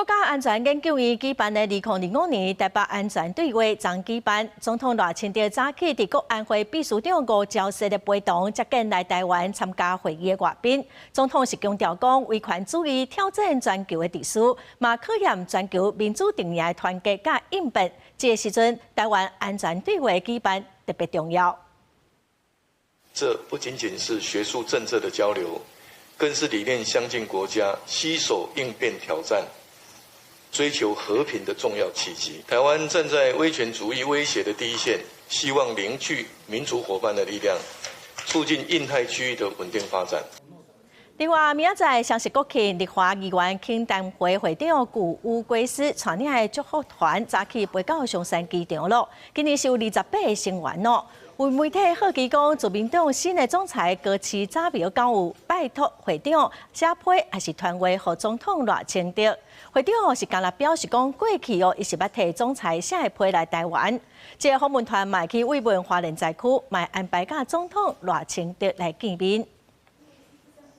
國家安全研究院舉辦的2025年台北安全對話昨舉辦，總統賴清德早起佇國安會秘書長吳釗燮的陪同接見來台灣參加會議的外賓。總統是強調講，威權主義挑戰全球的秩序，嘛考驗全球民主陣營的團結佮應變。這个時陣，台灣安全對話舉辦特別重要。這不僅僅是學術政策的交流，更是理念相近國家攜手應變挑戰，追求和平的重要契機。台灣站在威權主義威脅的第一線，希望凝聚民主夥伴的力量，促進印太區域的穩定發展。另外，明仔載雙十國慶，立華議員懇談會會長顧吳圭思帶領的祝福團早起飛到松山機場囉。今年是有28個成員囉。有媒體好奇講，自民黨新的總裁高市早苗敢有拜託會長寫批抑是傳話予總統賴清德？會長是干焦表示講，過去哦，伊是捌替總裁寫批來台灣。這个訪問團嘛會去慰問花蓮災區，嘛會安排佮總統賴清德來見面。